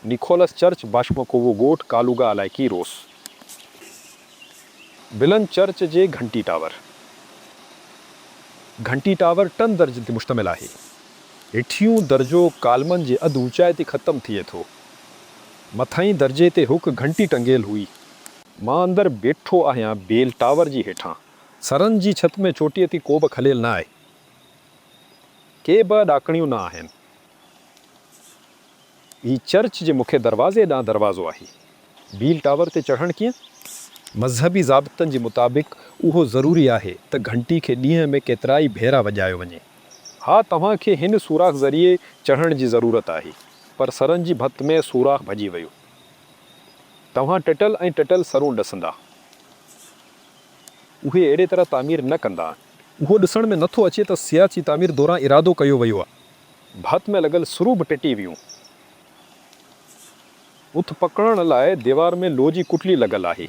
Nichols church باشمڪووو ڳوٺ ڪالوگا علائقي روس. بلن چرچ جي گهنٽي ٽاور. گهنٽي ٽاور ٽن درجن تي مشتمل آهي. هيٺيون درجو ڪالمن جي اڌ اوچائي تي ختم ٿئي ٿو. مٿئين درجي تي ھڪ گهنٽي ٽنگيل هئي. مان اندر بيٺو آهيان بيل ٽاور جي هيٺان. سرن جي ڇت ۾ چوٽيء تي ڪوبه کليل نه آهي. ڪي به ڏاڪڻيون نه آهن. هي چرچ جي مکيه دروازي ڏانهن دروازو آهي. بيل ٽاور تي چڙهڻ ڪيئن؟ مذهبي ضابطن جي مطابق اهو ضروري آهي ته گهنٽي کي ڏينهن ۾ ڪيترائي ڀيرا وڄايو وڃي. ها توهان کي هن سوراخ ذريعي چڙهڻ جي ضرورت آهي. پر سرن جي ڀت ۾ سوراخ ڀڄي ويو. توهان ٽٽل ۽ ٽٽل سرون ڏسندا. اهي اهڙي طرح تعمير نه ڪندا آهن. اهو ڏسڻ ۾ نٿو اچي ته سياچ جي تعمير دوران ارادو ڪيو ويو آهي. ڀت ۾ لڳل سرون به ٽٽي ويون. اٿ پڪڙڻ لاء ديوار ۾ لوهه جي ڪٽلي لڳل آهي.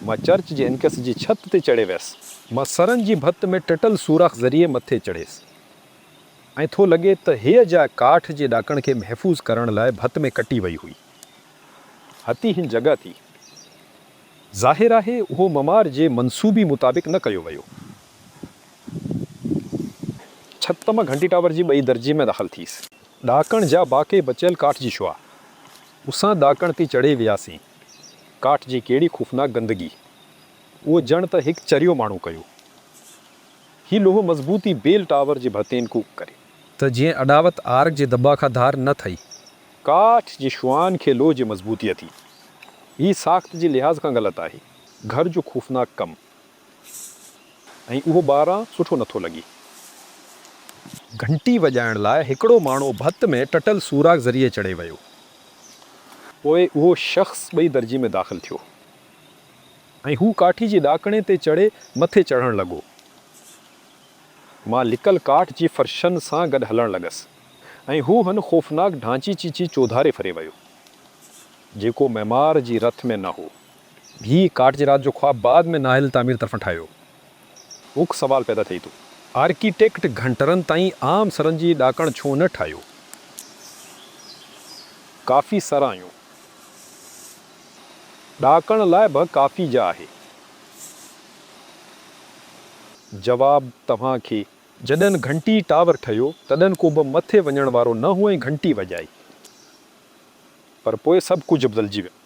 مان چرچ جي انڪس جي ڇت تي چڙهي ويس. مان سرن جي ڀت ۾ ٽٽل سوراخ ذريعي مٿي چڙهيس. ائين ٿو لڳي ته هيء جاء ڪاٺ جي ڏاڪڻ کي محفوظ ڪرڻ لاء ڀت ۾ ڪٽي وئي هئي. هتي هن جڳهه ٿي. ظاهر آهي اهو معمار جي منصوبي مطابق نه ڪيو ويو. ڇت مان گهنٽي ٽاور جي ٻئي درجي ۾ داخل ٿيس. ڏاڪڻ جا باقي بچيل ڪاٺ جي شعاع. اسان ڏاڪڻ تي چڙهي وياسين. ڪاٺ جي ڪهڙي خوفناڪ گندگي. اهو ڄڻ ته هڪ چريو ماڻهو ڪيو. هي لوهه مضبوطي بيل ٽاور جي ڀتين ڪوڪ ڪري. ته جيئن اڏاوت آرڪ جي دٻاء کان ڌار نه ٿئي. ڪاٺ جي شعاعن کي لوهه جي مضبوطي اٿي. هي ساخت جي لحاظ کان غلط آهي. گهر جو خوفناڪ ڪم. ۽ اهو ٻاهران سٺو نٿو لڳي. گهنٽي وڄائڻ لاء هڪڙو ماڻهو ڀت ۾ ٽٽل سوراخ ذريعي چڙهي ويو. پوء اهو شخص ٻئي درجي ۾ داخل ٿيو. ۽ هو ڪاٺي جي ڏاڪڻي تي چڙهي مٿي چڙهڻ لڳو. مان لڪل ڪاٺ جي فرشن سان گڏ هلڻ لڳس ۽ هو هن خوفناڪ ڍانچي چيچي چوڌاري ڦري ويو، جيڪو معمار جي رٿ ۾ نه هو. هي ڪاٺ جي رات جو خواب بعد ۾ نااهل تعمير طرفان ٺاهيو. هڪ سوال پيدا ٿئي ٿو. آرڪيٽيڪٽ گهنٽرن تائين عام سرن جي ڏاڪڻ ڇو نه ٺاهيو؟ ڪافي سر آهيون. ڏاڪڻ لاء به ڪافي جاء آهي. جواب، توهان کي. جڏھن گھنٽي ٽاور ٺھيو، تڏھن ڪوبه مٿي وڃڻ وارو نه ھو ۽ گھنٽي وڄائي. پر پوء سڀ ڪجهه بدلجي ويو.